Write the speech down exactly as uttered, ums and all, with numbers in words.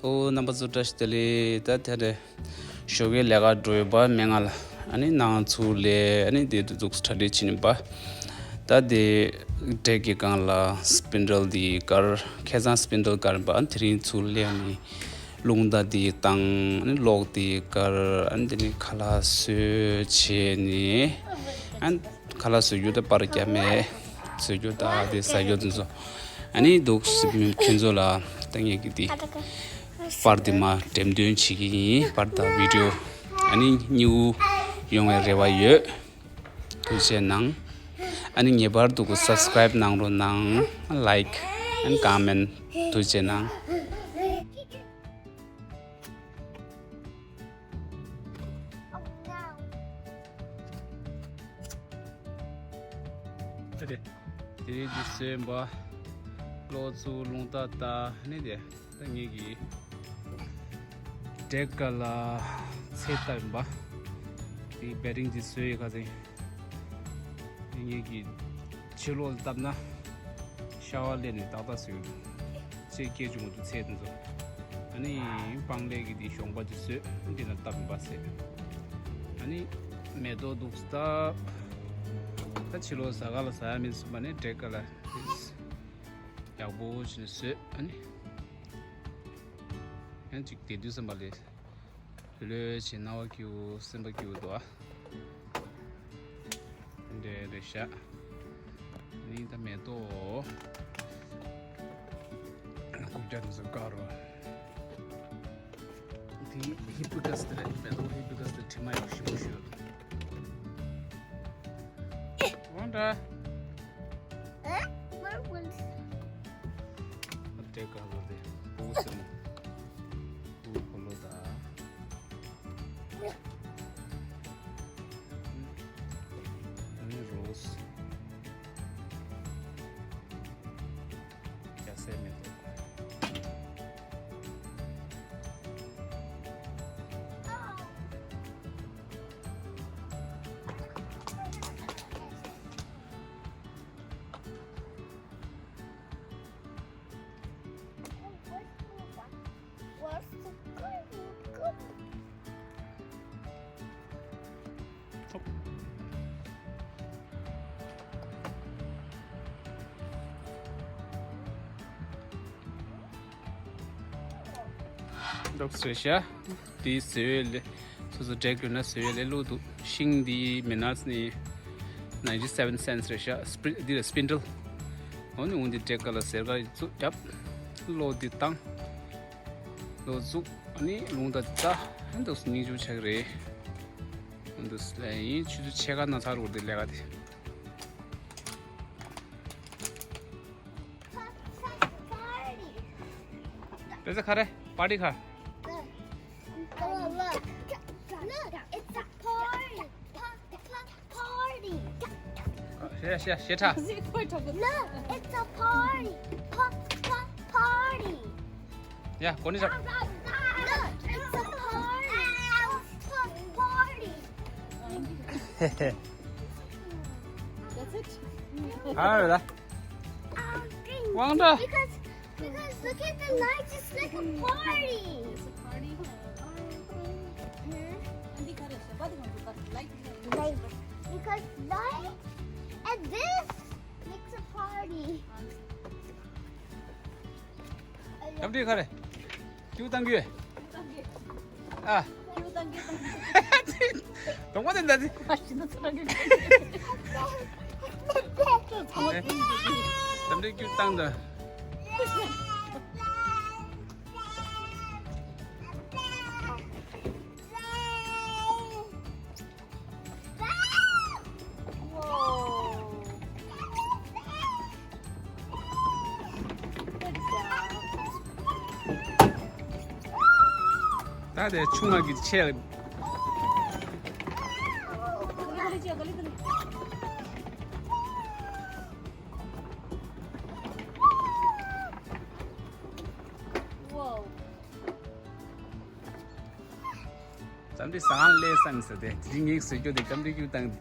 ཨོ། རྣམ་པ་ཚོ་བཀྲ་ཤིས་བདེ་ལེགས། ད་དེ་རེད། ཞོགས་ཀའི་ལས་ཀ་འགྲོ་ཡོད་པ་མན་ངག་ལ། ཨ་ནི་ནང་ཚུར་ལས་ཨ་ནི་དེ་འདུག་གྲ་སྒྲིག་བྱེད་ནི་པ། ད་དེ་འབྲས་ཀྱི་སྒང་ལ་སྤིན་ཌལ་དེ་དཀར། ཁ་སང་སྤིན་ཌལ་དཀར་པ། དེ་རིང་ཚུར་ལས་ནི་རླུང་རྟ་དེ་བཏང་། ཨ་ནི་གློག་དེ་དཀར། ཨ་ནི་དེ་ནི་ཁ་ལག་བཟོས་བྱས་ནི། ཨ་ནི་ཁ་ལག་བཟོ་རྒྱུ་དང་པར་རྒྱབ་མེད། བཟོ་རྒྱུ་དང་དེ་ཟ་རྒྱུ་དེ་ཚོ། ཨ་ནི་འདུག་སེ་ཁྱེད་ཚོ་ལ་ད་ངེད་ཀྱི་དེ་པར་དེ་མ་འགྲེམས་སྟོན་བྱེད་ཀྱི་ཡིན། པར་དང་བི་ཌིའོ། ཨ་ནི་མཉེས་པོ་ཡོང་བའི་རེ་བ་ཡོད། ཐུགས་རྗེ་གནང་། ཨ་ནི་ངེས་པར་དུ་སབ་སི་ཀ་རའིབ་གནང་རོགས་གནང་། ལའིཀ་ཨེན་ཀོ་མེན་ཊི། ཐུགས་རྗེ་གནང་། དེ་རེད། དེ་རིང་འདི་བཟོས་པ། གློག་བཙུགས། རླུང་རྟ་བཏང་། ནི་དེ་ད་ངེད་ཀྱི་འབྲས་དཀར་ལ་ཚལ་བཏབ་ཡིན་པ། དེ་བེ་ཌིང་འདི་བཟོས་ཡོད་ཁ་སང་། ངེད་ཀྱི་ཕྱི་ལོགས་ལ་བཏབ་ན་ཤ་བ་ལེན་ནས་ཏག་ཏག་བཟོས་ཡོད། ཚེ་སྐྱེ་བྱུང་དུ་ཚེ་དེ་ཚོ། ཨ་ནི་སྤང་ལེབ་ཀྱི་དེ་གཞོང་པ་དེ་བཟོས། འདི་ན་བཏབ་ཡིན་པ་ཟེར། ཨ་ནི་མེ་ཏོག་འདུག་སྟབས། ད་ཕྱི་ལོགས་ཟ་ག་ལ་ཟ་ཡ་མིན་སོང་པ་ནས་འབྲས་དཀར་ལ་ཡག་པོ་བྱས་ནས་བཟོས། ཨ་ནི་ཡང་ཅིག་དེ་དུས་ཙམ་པ་ལས། ལོས་བྱས་སྣང་བ་སྐྱིད་པོ་སེམས་པ་སྐྱིད་པོ་འདུག་ཨ། འདྲེ་རེ་ཤ། ནི་ད་མེ་ཏོག་ལྐུག་རྒྱ་འདི་ཚོ་དཀར་རོ། དེ་ཧི་པི་ཀ་སི་དེ་རེད། མེ་ཏོག་ཧི་པི་ཀ་སི་དེ་དྲི་མ་ཡག་ཞིམ་པོ་ཞིག་ཡོད། འོང་འདྲ། ཨ། འབྲས་དཀར་པོ་དེ་སྤུ་གུ་སེར་མོ། སྤུ་གུ་ཕོ་ལོ་དང་། ཨ་ནི་རོ་སི། རྒྱ་སེ་མེ་ཏོག་འདུག་སེ་ཤ། དེའི་ཟེར་བའི་ལས། སོ་སོ་འབྲས་དགོས་ན་ཟེར་བའི་ལས་བླུགས་འདུག་ཤིང་འདི་མི་ནས་ནི་ninety seven cents རེད་ཤག་སྤི། འདི་ལ་སྤིན་ཌལ། འོ་ནི་འོ་འདི་འབྲས་དཀར་ལ་ཟེར་ག་ཚུགས་རྒྱབ། གློག་འདི་བཏང་། གློག་བཙུགས། ཨ་ནི་རླུང་རྟ་བཏང་། ཨ་འདུག་སེ་སྙིང་རྗེ་ཆགས་ཀྱི་རེད། འདུག་སེ་ལས་ཡིན། ཆུ་ཚོད་ཕྱེད་ཀ་ན་ཚར་འོ་འདི་ལས་ཀ་དེ། དཔེ་ཆ་ག་རེ། པར་ཊི་ག་རེ། Oh, look. Look, it's a party. Pa-, pa-, party. ཞེ་ཞེ་ཞེ་ཁྲ། Look, it's a party. Pa-, pa-, party. ཡ་གོ་ནི་ཤག Look, it's a party. Pa-, pa-, party. That's it. ཨ་ར། དབང་གྲགས། Because, because look at the lights, it's like a party. It's a party. Light, because light and this makes a party. འདི་ག་རེ། ཁྱེའུ་བཏང་རྒྱུ། ཨ། ཁྱེའུ་བཏང་རྒྱུ། གདོང་པ་དེ་འདྲ་དེ། ཨ་ཞིག་ན་ཚ་རྒྱུ། འདི་ཁྱེའུ་བཏང་ད། ད་དེ་ཆུང་བ་གི་ཆེ། འཇམ་ཏིག་ཟ་ཁང་སླེབས་སོང་ཟེར་ཏེ། དེ་རིང་ངས་བཟོས་རྒྱུ་དེ་འཇམ་ཏིག་ཁྱེའུ་བཏང་།